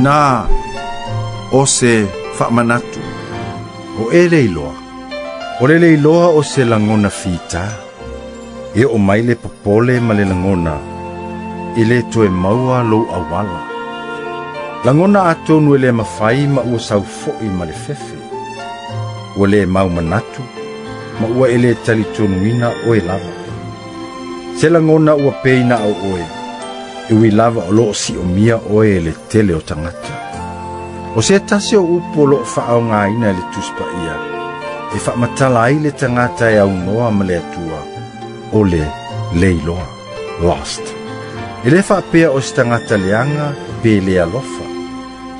Na o se faamanatu. O e le iloa. O le le iloa o se lagona fita. E oo mai le popole ma le lagona e le toe maua lou auala. Lagona atonu e le mafai ma ua sau foi ma le fefe. Ua le mau manatu ma ua e le talitonuina oe lava. Se lagona ua pei na o oe, e ui lava o loo siomia oe e le tele o tagata. O se tasi o upu o loo faaaogaina e le Tusi Paia, e faamatala ai le tagata e aunoa ma le Atua, o le leiloa, lost. E le faapea o se tagata leaga pe le alofa,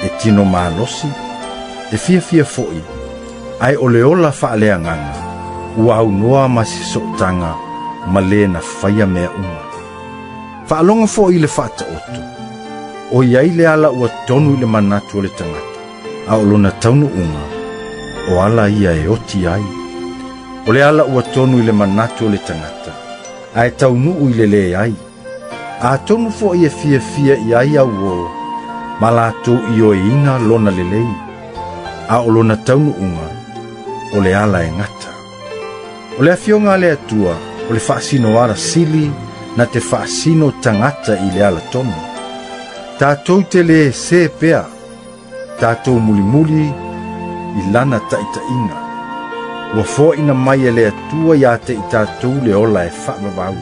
e tino malosi, e fiafia foi, ae o le ola faaleagaga, ua aunoa ma se sootaga ma le na faia mea uma. Faalogo foi i le Faataoto, o i ai le ala ua tonu i le manatu o le tagata, a o lona taunuuga, o ala ia e oti ai. O le ala ua tonu i le manatu o le tagata, ae taunuu i le leai. Atonu foi e fiafia i ai auō ma latou ioeina lona lelei, a o lona taunuuga, o le ala e gata. O le Afioga a le Atua, o le faasino ala sili na te faasino tagata i le ala tonu. Tatou te le sē pea, tatou mulimuli i lana taitaiga. Ua foaina mai e le Atua ia te i tatou le ola e faavavau.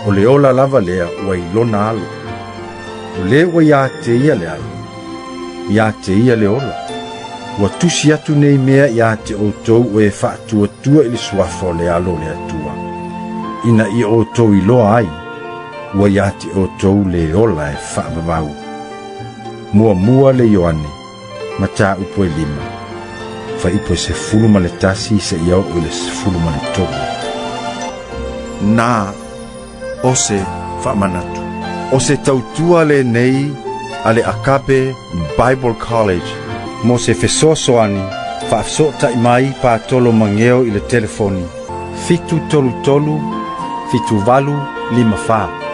O le ola lava lea ua i lona alo. O le ua ia te ia le alo, ia te ia le ola. Ua tusi atu nei mea ia te outou o e faatuatua i le suafa o le Alo o le Atua, ina ia outou iloa ai ua ia te outou le ola e faavavau. Muamua le Ioane, mataupu e 5, fuaiupu e 11 seia oo i le 13. Na o se faamanatu. O se tautua lenei a le Agape Bible College. Mo se fesoasoani, faafesootai mai Patolo Mageo i le telefoni 733 7854.